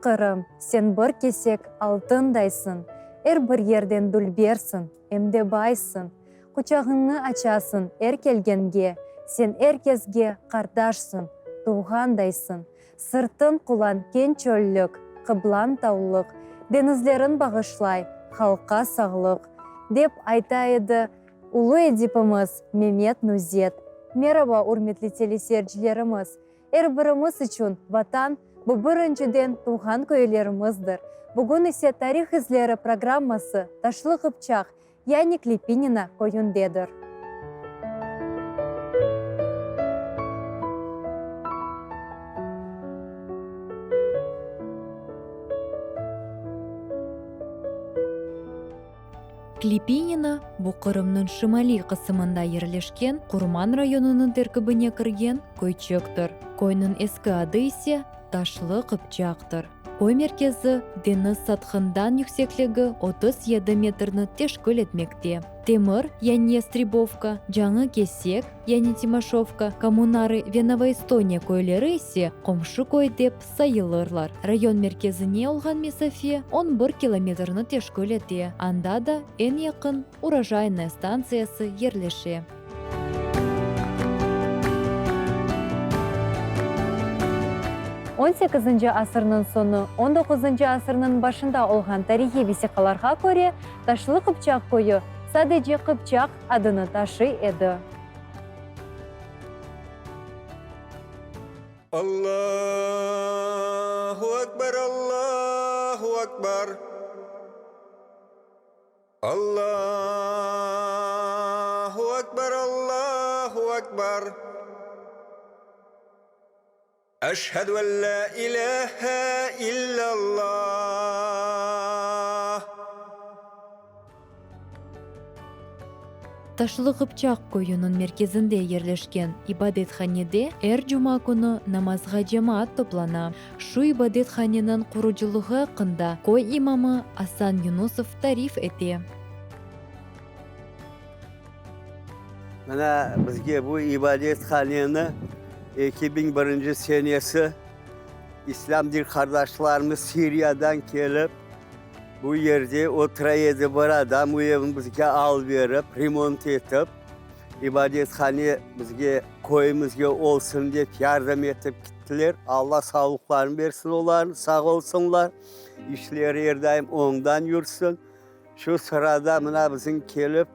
Qırım, sen bir kesek altındaysıñ, Er bir yerden dülbersiñ, em de baysıñ. Quçağıñnı açasıñ er kelgenge, Sen er kesge qardaşsıñ, tuvğandaysıñ. Sırtıñ qulan keñ çöllük, qıblañ tavlıq, Deñizleriñ bağışlay halqqa sağlıq, dep ayta edi ulu edipimiz Memet Nuzet. Meraba, ürmetli teleseyircilerimiz! Er birimiz içün Vatan, bu birinciden tuvğan köylerimizdir. Bugün ise Tarih izleri programması Taşlı Qıpçaq, yani Klepinina köyündedir. Klepinina, bu Qırımnıñ şimaliy qısımında yerleşken Qurman rayonınıñ terkibine kirgen köyçiktir. Köyniñ eski adı ise Taşlı Qıpçaqtır. Köy merkezi deñiz sathından yüksekligi 37 metrni teşkil etmekte. Temir, yani Yastrebovka, Cañı Kesek, yani Timoşovka, Kommunarı ve Novoestoniya köyleri ise qomşu köy dep sayılırlar. Rayon merkezine olğan mesafe on bir kilometrni teşkil ete, anda da eñ yaqın Urojaynoye stantsiyası yerleşe. On sekizinci asırnıñ soñu, on doquzıncı asırnıñ başında olğan tarihiy vesiqalarğa köre, Taşlı Qıpçaq köyü sadece Qıpçaq adını taşıy edi. Allahu Ekber, Allahu Ekber, Allahu Ekber, Allahu Ekber, Eşhedü en la ilahe illallah. Taşlı Qıpçaq köyüniñ merkezinde yerleşken ibadethanede er cuma künü namazğa cemaat toplana. Şu ibadethaneniñ qurucılığı aqqında köy imamı Asan Yunusov tarif ete. Mına bizge bu ibadethaneni 2001 senesi İslâm din qardaşlarımız Siriyadan kelip, Bu yerde otura edi bir adam, o evni bizge alıp berip, remont etip, ibadethane bizge, köyümizge olsun dep yardım etip gittiler. Alla sağlıqlarını bersin olarnıñ, sağ olsunlar, işleri er daim oñdan yürsin. Şu sırada mına bizim kelip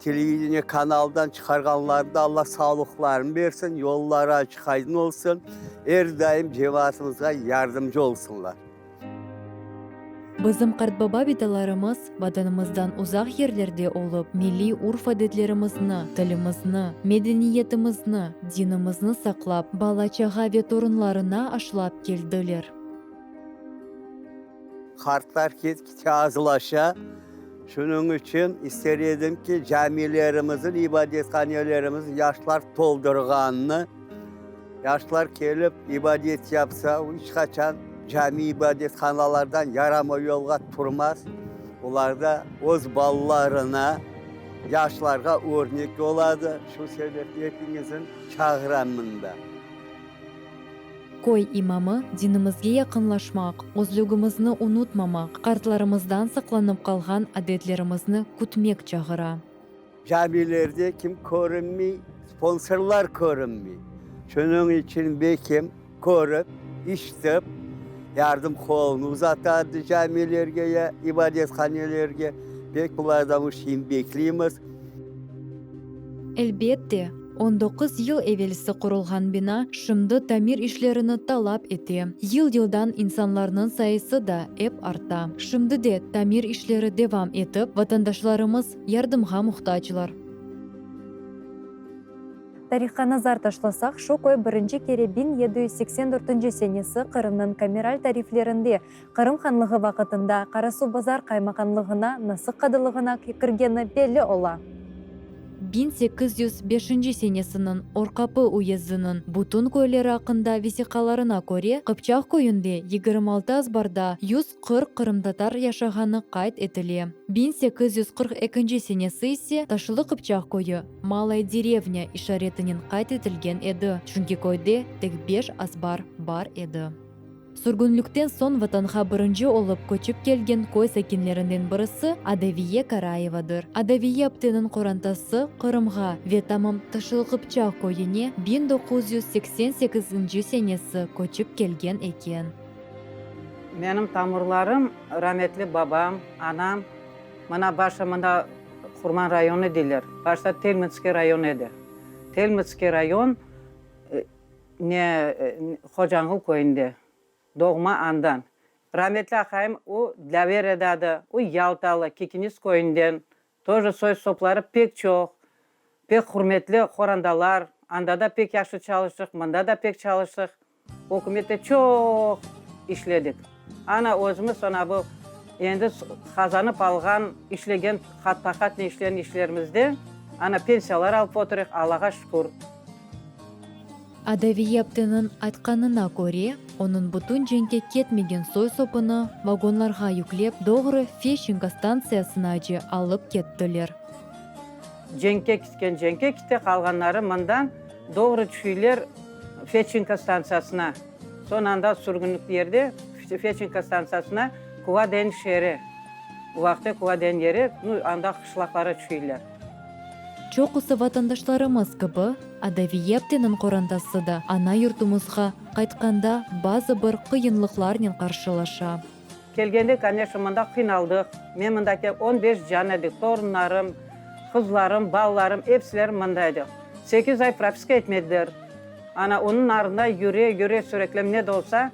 televideniye kanaldan çıqarğanlarnı da Alla sağlıqlarını bersin, yolları açıq-aydın olsun, er daim cemaatımızğa yardımcı olsunlar. Bizim qartbaba-bitalarımız Vatanımızdan uzaq yerlerde olıp, milliy urf-adetlerimizni, tilimizni, medeniyetimizni, dinimizni saqlap, bala-çağa ve torunlarına aşlap keldiler. Qartlar ket-kite azlaşa. Şunıñ içün ister edim ki, camilerimizin, ibadethanelerimizni yaşlar toldurğanını, Yaşlar kelip ibadet yapsa, o iç qaçan cami ibadethanalardan yaramay yolğa turmaz. Olar da öz balalarına, yaşlarğa örnek oladı. Şu sebepten epiñizin çağıram mında. Köy imamı dinimizge yaqınlaşmaq, özlügimizni unutmamaq, qartlarımızdan saqlanıp qalğan adetlerimizni kütmek çağıra. Camilerde kim körünmey, sponsorlar körünmey. Şunıñ içün bekim körip, işitip, yardım qolunı uzatadı camilerge ya ibadethanelerge. Pek bulardan bu şeyni bekleymiz. Elbette, 19 yıl evelsi qurulğan bina şimdi tamir işlerini talap ete. Yıl-yıldan insanlarnıñ sayısı da ep arta. Şimdi de tamir işleri devam etip, vatandaşlarımız yardımğa muhtaclar. Tarihqa nazar taşlasaq, şu köy birinci kere 1784 senesi Qırımnıñ kameral tariflerinde Qırım hanlığı vaqıtında Qarasuvbazar qaymaqanlığına, Nasıq qadılığına kirgeni belli ola. 1805 senesiniñ Orqapı uyezdiniñ bütün köyleri aqqında vesiqalarına köre, Qıpçaq köyünde 26 azbarda 140 qırımtatar yaşağanı qayd etile. 1842 senesi ise Taşlı Qıpçaq köyü, Malaya derevnâ işaretinen qayd etilgen edi, çünki köyde tek beş azbar bar edi. Sürgünlikten soñ Vatanğa birinci olıp köçip kelgen köy sakinlerinden birisi Adaviye Karayevadır. Adaviye apteniñ qorantası Qırımğa ve tamam Taşılqıpçaq köyüne 1988 senesi köçip kelgen eken. Menim tamırlarım rametli babam, anam, mına başta mında Qurman rayonı deyler, başta Telmıtskiy rayon edi. Telmıtskiy rayon ne Hocanğul köyünde, doğma andan. Rametli aqayım o Dlâver edi adı, o Yaltalı, Kikiniz köyünden, Тоже soy-sopları pek çoq, pek hürmetli qorandalar, anda da pek yahşı çalıştıq, mında da pek çalıştıq, ükümette çoq işledik. Ana özümiz soñra bu endi qazanıp alğan, işlegen, qatma-qatnen işlegen işlerimizde ana pensiyalar alıp oturıq, Allağa şükür. Adaviye apteniñ aytqanına köre, onıñ bütün cenkke ketmegen soy-sopunı vagonlarğa yüklep, doğru Feşçenko stantsiyasınace alıp kettiler. Cenkke ketken cenkke kete, qalğanları mından doğru tüşüyler Feşçenko stantsiyasına. Soñ anda sürgünlik yerde Feşçenko stantsiyasına Kuva degen şeeri, o vaqıtte Kuva degen yeri, nu, anda qışlaqlara tüşüyler. Çoqusı vatandaşlarımız kibi, Adaviye apteniñ qorantası da ana yurtumızğa qaytqanda bazı bir qıyınlıqlarnen qarşılaşa. Kelgende, koneçno, mında qıynaldıq. Men mındaki on beş can edik, torunlarım, qızlarım, balalarım, epsileri mında edi. Sekiz ay propiska etmediler. Ana, onıñ arında yüre, yüre, süreklem ne de olsa,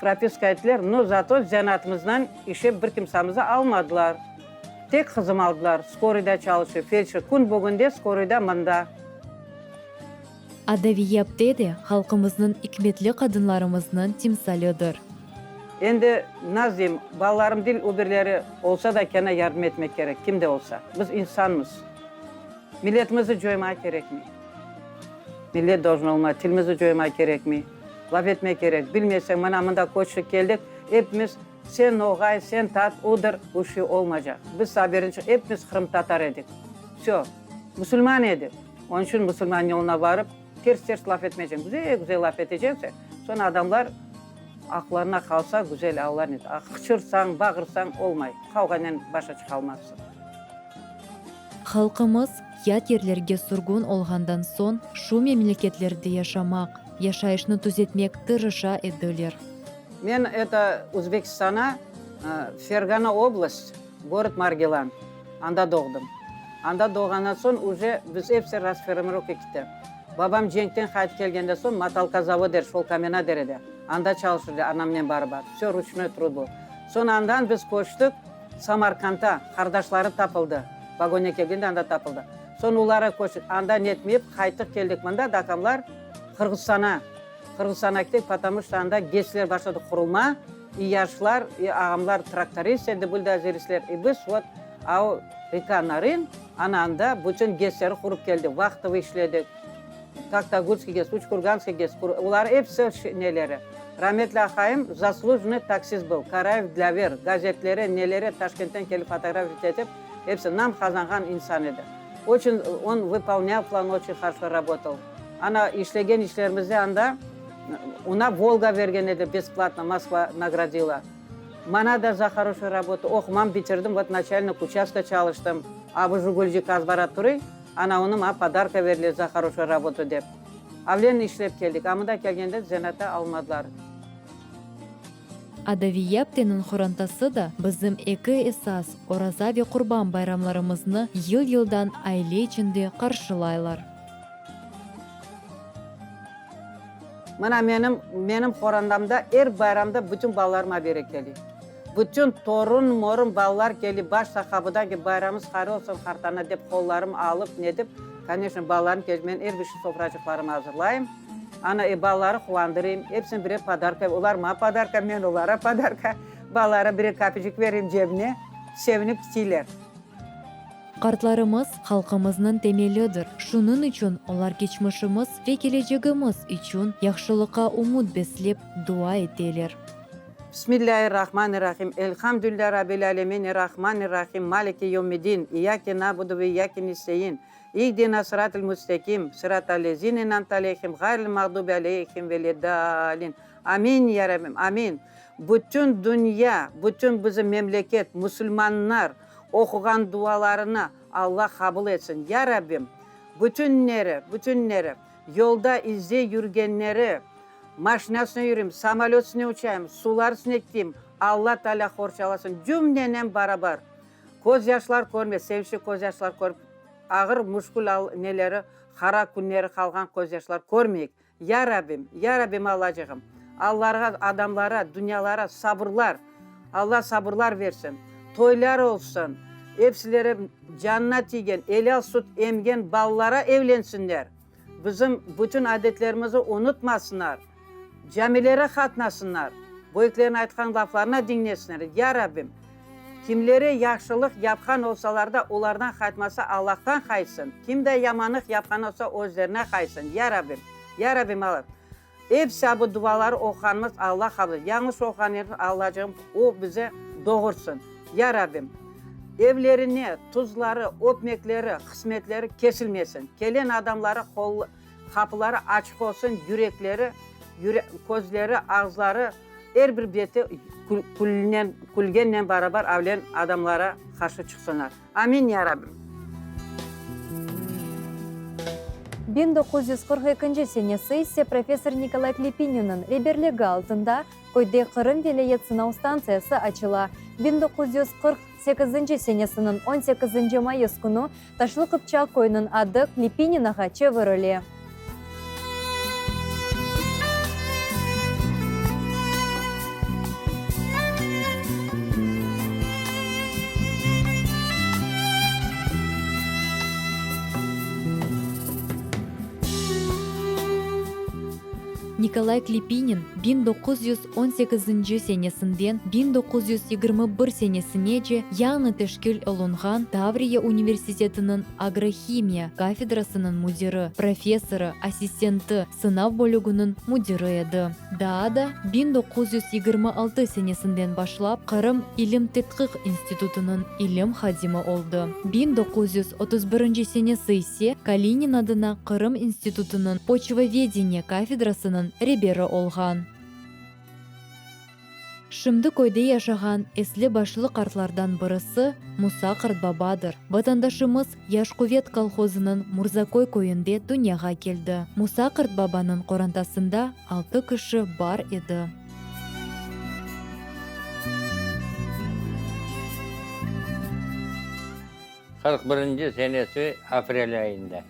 propiska ettiler. No, zato zenaatımızdan işe bir kimsamizni almadılar. Tek qızım aldılar, skorıyda çalışa, feldşer, kün bugünde skorıyda mında. Adaviye apte de halqımıznıñ ikmetli qadınlarımıznıñ timsalidir. Endi naz deyim, balalarım değil, o birleri olsa da kene yardım etmek kerek, kim de olsa. Biz insanmız. Milletimizni coymağa kerekmey. Millet doljen olma, tilimizni coymağa kerekmey. Laf etmek kerek. Bilmeseñ, mana mında köçtik keldik, epimiz Sen noğay, sen tat, udır, bu şey olmaycaq. Biz sabirinci epimiz qırımtatar edik. Vsö. Musulman edik. Onıñ içün musulman yoluna barıp, ters-ters laf etmeyceñ. Güzel-güzel laf eteceñ sen, soñ adamlar aqlarına qalsa, güzel Alla ne, a qıçırsañ, bağırsañ, olmay. Qavğanen başa çıqalmazsıñ. Halqımız yat yerlerge sürgün olğandan soñ şu memleketlerde yaşamaq, yaşayışnı tüzetmek tırışa ediler. Men eto Uzbekistana, Fergana oblast, gorod Margilan, anda doğdım. Anda doğğandan soñ uje biz episi rasfermirovka kitti. Babam cenkten qaytıp kelgenden soñ motalkazavod der, şolkamena der edi, anda çalışırdı anamnen barabar, vsö ruçnoy trud bol. Soñ andan biz köçtik Samarkandta, qardaşları tapıldı, vagonnen kelgende anda tapıldı. Soñ olara köçtik, anda netmeyip qayttıq keldik mında, dakamlar Qırğızstana. Qırğızstanğa kettik, potomu çto anda GESler başladı qurulma, i yaşlar, i ağamlar traktorist edi, buldozeristler, i biz vot au reka Narın, ana anda bütün GESleri qurıp keldik, vahtovıy işledik, Toktogulskiy GES, Uçkurganskiy GES, olar episi neleri. Rametli aqayım zaslujennıy taksist bıl, Karayev Dlâver, gazetlere, nelere Taşkentten kelip fotografiya etip, episi nam qazanğan insan edi. Oçün on vıpolnyal plan, oçün harşo rabotал. Ana, işlegen işlerimizde anda ona Volga bergen edi besplatno, Moskva nagradila. Mana da za horoşuyu rabotu, oqumam bitirdim, vot načalnik uçastka çalıştım. A bu Jigulcik azbara turuy, ana onı maña podarka berdiler za horoşuyu rabotu dep. Avlen işlep keldik, a mında kelgende zenaata almadılar. Adaviye apteniñ qorantası da bizim eki esas Oraza ve Qurban bayramlarımıznı yıl-yıldan aile içinde qarşılaylar. Mına menim, menim qorandamda er bayramda bütün balalarım abere kele. Bütün torun, morun balalar kele, başta qapıdan ki, bayramımız hayır olsun, qartana dep qollarım alıp, netip, koneçno, balalarım kele, men er bir şey sofraçıqlarımı azırlayım. Ana, e, balaları quvandırayım, episine birer podarka, olar maña podarka, men olara podarka, balalara birer kapicik bereyim cebine, sevinip kitiyler. Qartlarımız, halqımıznıñ temelidir, şunıñ içün olar keçmişimiz ve kelecegimiz içün yahşılıqqa ümüt beslep dua eteler. Bismillâir-Rahmanir-Rahim, Elhamdülillâ Rabbil âlemin, Er-Rahmanir-Rahim, Maliki yevmiddin, İyyâke na'budu ve iyyâke nesteîn, İhdina sıratal müstekim, sıratal lezîne en'amte aleyhim, ğayril mağdubi aleyhim veled-dâlin. Amin, ya Rabbim, amin. Bütün dünya, bütün bizim memleket, musulmanlar oquğan dualarını Alla qabul etsin. Ya Rabbim, bütünleri, bütünleri, yolda, izde yürgenleri, maşinasına yürüyim, samolöt üstüne uçayım, sular üstüne keteyim, Alla Taalâ qorçalasın, cümlenen barabar. Köz yaşlar körme, sevinçli köz yaşlar körip, ağır müşkül al neleri, qara künleri qalğan köz yaşlar körmeyik. Ya Rabbim, Ya Rabbim Allacığım, allarğa, adamlara, dünyalara sabırlar, Alla sabırlar versin, toylar olsun, epsileri canına tiygen, elâl süt emgen balalara evlensinler, bizim bütün adetlerimizi unutmasınlar, camilere qatnasınlar, böyüklerniñ aytqan laflarına diñlesinler, Ya Rabbim, kimlere yahşılıq yapqan olsalar da, olardan qaytmasa, Allahtan qaytsın, kim de yamanlıq yapqan olsa, özlerine qaytsın, Ya Rabbim, Ya Rabbim, Alla, episi bu duaları oquğanımız Alla qabul, yañlış oquğan yerimiz Allacığım, O bize doğursın, Ya Rabbim, evlerine tuzları, öpmekleri, qısmetleri kesilmesin, kelen adamları qol, qapıları açıq olsun, yürekleri, yüre, közleri, ağızları, Er bir beti külnen, külgennen barabar avlen adamlara qarşı çıqsınlar. Amin, ya Rabbim. 1942 senesi ise professor Nikolay Klepininniñ reberligi altında köyde Qırım vilâyet sınav stantsiyası açıla. 1948 senesiniñ on sekizinci mayıs künü Taşlı Qıpçaq köyüniñ adı Klepininoğa çevirile. Nikolay Klepinin 1918 senesinden 1921 senesinece yañı teşkil olunğan Tavriya universitetiniñ agrohimiya kafedrasınıñ müdiri, professorı, assistenti, sınav bölüginiñ müdiri edi. Daa da 1926 senesinden başlap Qırım ilim-tedqiq institutınıñ ilim hadimi oldı. 1931 senesi ise Kalinin adına Qırım institutınıñ poçvovedeniye kafedrasınıñ reberi olğan. Şimdi köyde yaşağan esli-başlı qartlardan birisi Musa qartbabadır. Vatandaşımız Yaşquvet kolhozınıñ Murzaköy köyünde dünyağa keldi. Musa qartbabanıñ qorantasında altı kişi bar edi. 41 senesi aprel ayında.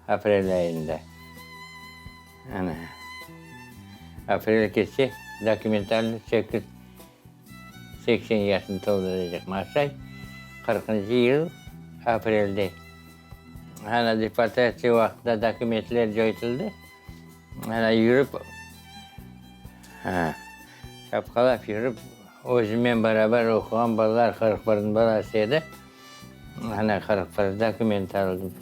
Aprel ayında. Ana. Aprel keçse, dokumentalnıy sekiz, 80 yaşını tolduracaq Maşay. Qırqıncı yıl aprelde. Ana deportatsiya vaqtında dokumentler coytuldı. Ana yürip, ha, çapqalap yürip, özümen beraber oquğan balalar, 41-niñ balası edi. Ana 41 dokument aldım.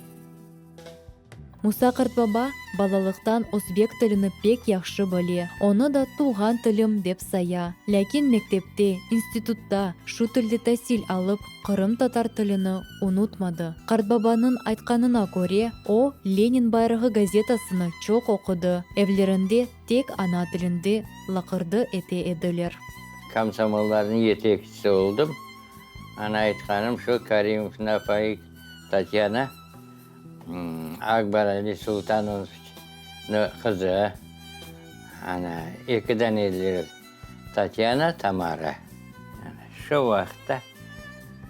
Musa qartbaba balalıqtan özbek tilini pek yahşı bile, onı da tuvğan tilim dep saya. Lâkin mektepte, institutta şu tilde tasil alıp, qırımtatar tilini unutmadı. Qartbabanıñ aytqanına köre, o, Lenin bayrağı gazetasını çoq oqudı, evlerinde tek ana tilinde laqırdı ete ediler. Komsomollarnıñ yetekçisi oldım. Ana aytqanım şu, Karimovnıñ apayı Tatyana. Akbar Ali Sultanovnıñ qızı, ana, eki dane ediler, Tatyana, Tamara. Ana, şu vaqıtta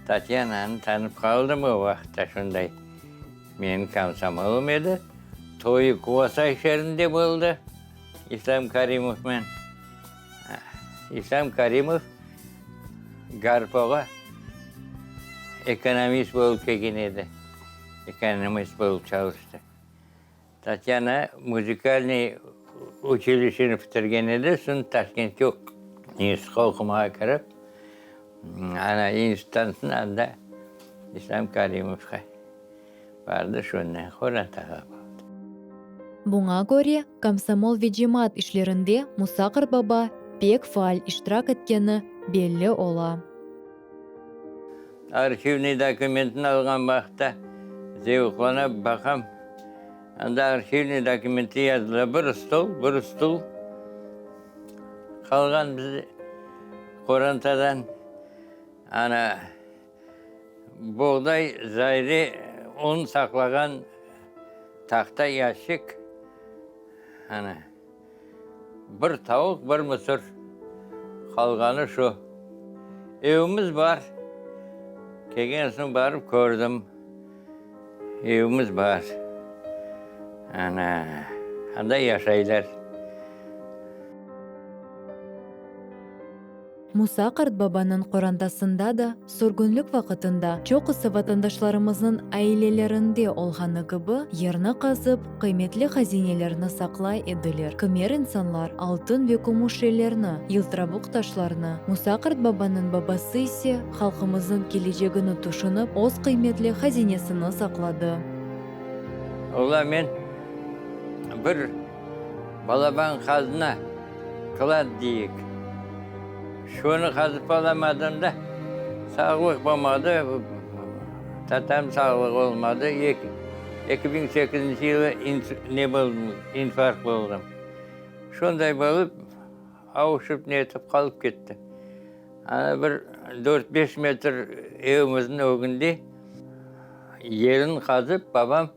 Tatyananı tanıp qaldım, o vaqıtta şunday menim komsomolım edi. Toyu Kuvasay şeerinde boldı İslam Karimovnen. İslam Karimov Garpoğa ekonomist bolıp kelgen edi. Ekonomist bolıp çalıştı. Tatyana muzikalnıy uçilişeni bitirgen edi, soñ Taşkentke institutqa oqumağa kirip, ana instituttan soñ anda İslam Karimovğa bardı, şondan qorantağa boldı. Buña köre, komsomol ve cemaat işlerinde Musa qartbaba. pek faal iştirak etkeni belli ola. Arhivniy dokumentni alğan vaqıtta zevqlana baqam, anda arhivniy dokumentte yazıla, bir stol, bir stul qalğan biz qorantadan, ana, boğday zayre un saqlağan tahta yaşik, ana. Bir tavuq, bir mısır. Qalğanı şu. Evimiz bar. Kelgen soñ barıp kördim. Evimiz bar. Ana, anda yaşaylar. Musa qartbabanıñ qorantasında da sürgünlik vaqıtında çoqusı vatandaşlarımıznıñ ailelerinde olğanı kibi, yerni qazıp, qıymetli hazinelerni saqlay ediler. Kimer insanlar altın ve kümüş şeylerni, yıltıravuq taşlarnı, Musa qartbabanıñ babası ise halqımıznıñ kelecegini tüşünip, öz qıymetli hazinesini saqladı. Ola men bir balaban qazna. Klad deyik. Şunı qazıp alamadım da, sağlıq bolmadı, tatam sağlığı olmadı, 2008-nci yılı ne boldım, infarkt boldım. Şunday bolıp, avuşıp netip qalıp ketti. Ana bir dört-beş metr evimizniñ ögünde yerin qazıp, babam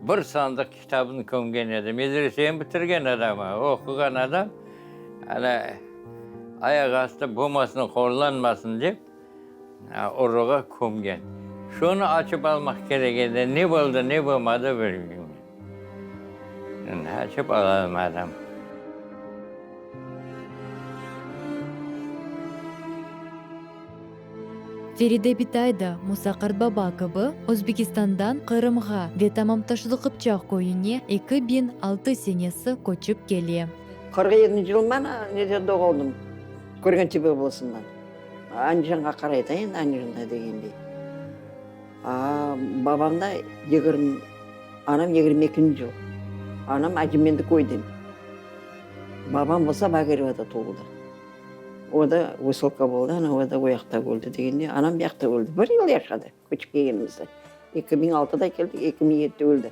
Bir sandıq kitabını kömgen edi. Medreseni bitirgen adam, oquğan adam, ana, ayaq astı bolmasın, horlanmasın dep, oruğa kömgen. Şunı açıp almaq kerek edi. Ne boldı, ne bolmadı bilmeyim. Açıp alalmadım. Feride bitay da Musa qartbaba kibi Özbekistandan Qırımğa ve tamam Taşlıqıpçaq köyüne 2006 senesi köçip kele. 47 yıl mana nede doğuldım, Kurgan-Tepe oblasından. Andijanğa qaray da endi, Andijanda degendey. A, babam da yigirmi, anam yigirmi ekinci yıl. Anam Acımendi köyden. Babam bolsa Bagirevada tuvuldı. O da vısılka boldı, ana o da o yaqta öldi degende, anam bu yaqta öldi. Bir yıl yaşadı köçip kelgenimizde. 2006da keldik, 2007de öldi.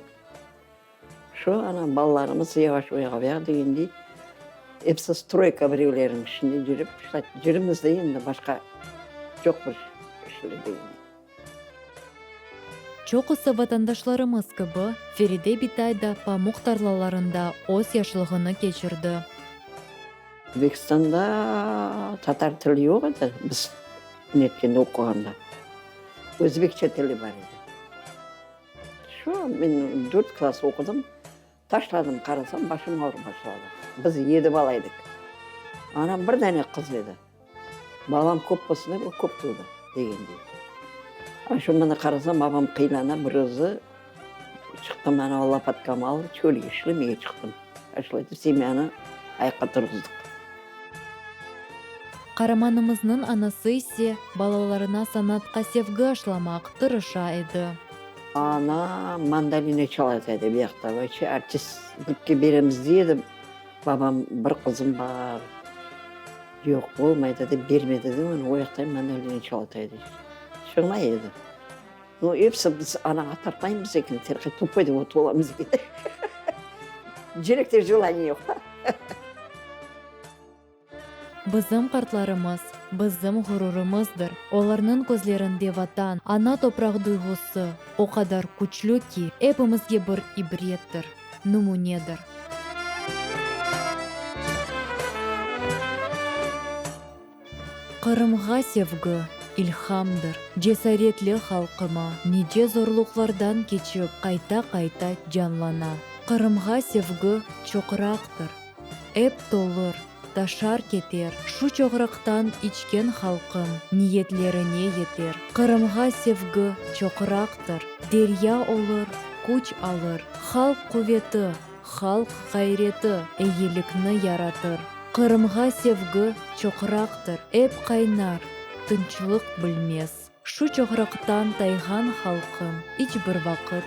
Şu ana balalarımız yavaş o yağa bu yağa degendey, episi stroyka birevlerniñ işinde yürip, yürümiz de endi başqa yoq bir işler degendey. Çoqusı vatandaşlarımız kibi, Feride bitay da pamuq tarlalarında öz yaşlığını keçirdi. Özbekistanda tatar tili yoq edi, biz netkende oquğanda. Özbekçe tili bar edi. Şu, men dört klass oqudım, taşladım, qarasam, başım ağırıp başladı. Biz yedi bala edik. Anam bir dane qız edi. Balam köp bolsun dep, o köp tuvdı, degendey. A şu mına qarasam, babam qıylana, bir özü çıqtım, ana lopatkamı alıp, çölge işlemege çıqtım. Şulay etip semyanı ayaqqa turğızdıq. Qaramanımıznıñ anası ise balalarına sanatqa sevgi aşlamaq tırışa edi. Ana mandolina çala edi bu yaqta. Voobşe artistlikke beremiz dey edi. Babam bir qızım bar, yoq, olmaydı dep bermedi de, onı o yaqta mandolina çalata edi. Çıqmay edi. Nu, episi biz anağa tartmaymız eken, terqe tupoy dep oturamız eken. Yürekte jelaniye yoq da. Bizim qartlarımız, bizim ğururımızdır. Olarnıñ közlerinde Vatan, ana topraq duyğusı o qadar küçlü ki, epimizge bir ibrettir, nümünedir. Qırımğa sevgi, ilhamdır. Cesaretli halqıma nice zorluqlardan keçip, qayta-qayta canlana. Qırımğa sevgi çoqraqtır. Ep tolur, taşar keter. Şu çoqraqtan içken halqım niyetlerine yeter. Qırımğa sevgi çoqraqtır. Derya olur, küç alır. Halq quveti, Halq ğayreti eyilikni yaratır. Qırımğa sevgi çoqraqtır, ep qaynar, tınçlıq bilmez. Şu çoqraqtan tayğan halqım iç bir vaqıt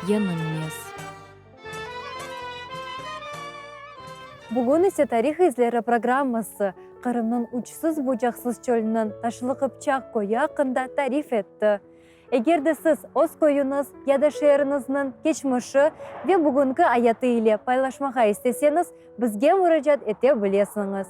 yeñilmez. Bugün ise Tarih izleri programması Qırımnıñ uçsız-bucaqsız çölüniñ Taşlı Qıpçaq köyü aqqında tarif etti. Eger de siz öz köyüñiz ya da şeeriñizniñ keçmişi ve bugünki ayatı ile paylaşmağa isteseñiz, bizge muracaat ete bilesiñiz.